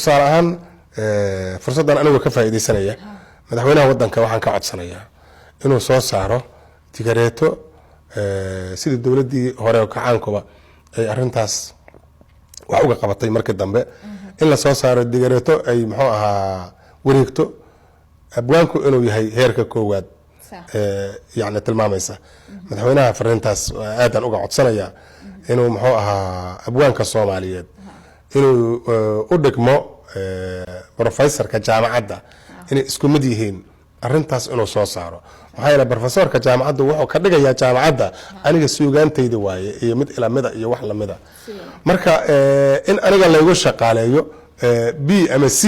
Tusaale ahaan, fursaddan anigoo ka faa'iidaysanaya, madaxweynaha waddanka waxaan ka codsanayaa inuu soo saaro digareeto, sidii dowladdii hore oo kacaankuba ay arrintaas wax uga qabatay markii dambe, in la soo saaro digareeto ay, muxuu ahaa, wareegto abwaanku inuu yahay heerka koowaad. Yani tilmaamaysa madaxweynaha fariintaas aadaan uga codsanaya inuu, muxuu ahaa, abwaanka Soomaaliyeed inuu u dhigmo professorka jaamacadda, inay isku mid yihiin, arrintaas inuu soo saaro. Maxaa yeele, professorka jaamacadda wuxuu ka dhigayaa jaamacadda aniga suugaantayda waaye iyo mid ilamida iyo wax lamida. Marka in aniga laygu shaqaaleeyo B ama C,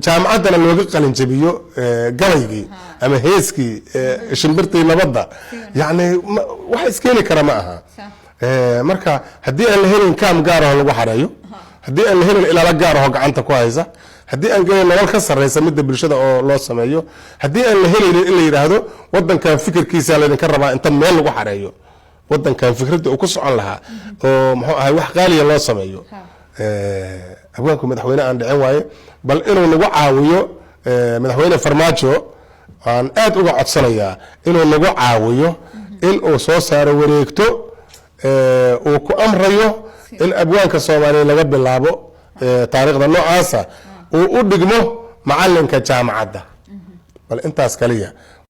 jaamacaddana looga qalin jabiyo gabaygii ama heeskii Shimbirtii Nabadda, yacni wax iskeeni kara ma aha. Marka haddii aan la helin kaam gaar aho lagu xareeyo, haddii aan la helin ilaalo gaar ahoo gacanta ku haysa, haddii aan gelin nolol ka sarreysa midda bulshada oo loo sameeyo, haddii aan la helaynin in la yidhaahdo wadankan fikirkiisa laydinka rabaa, inta meel lagu xareeyo wadankan fikradda uu ku socon lahaa oo, muxuu ahay, wax qaaliya loo sameeyo. Abwaanku madaxweyne aan dhicin waaye, bal inuu nagu caawiyo madaxweyne Farmaajo aan aad uga codsanayaa inuu nagu caawiyo in uu soo saaro wareegto uu ku amrayo in abwaanka Soomaaliya laga bilaabo taariikhda noocaasa uu u dhigmo macalinka jaamacadda. Bal intaas kaliya.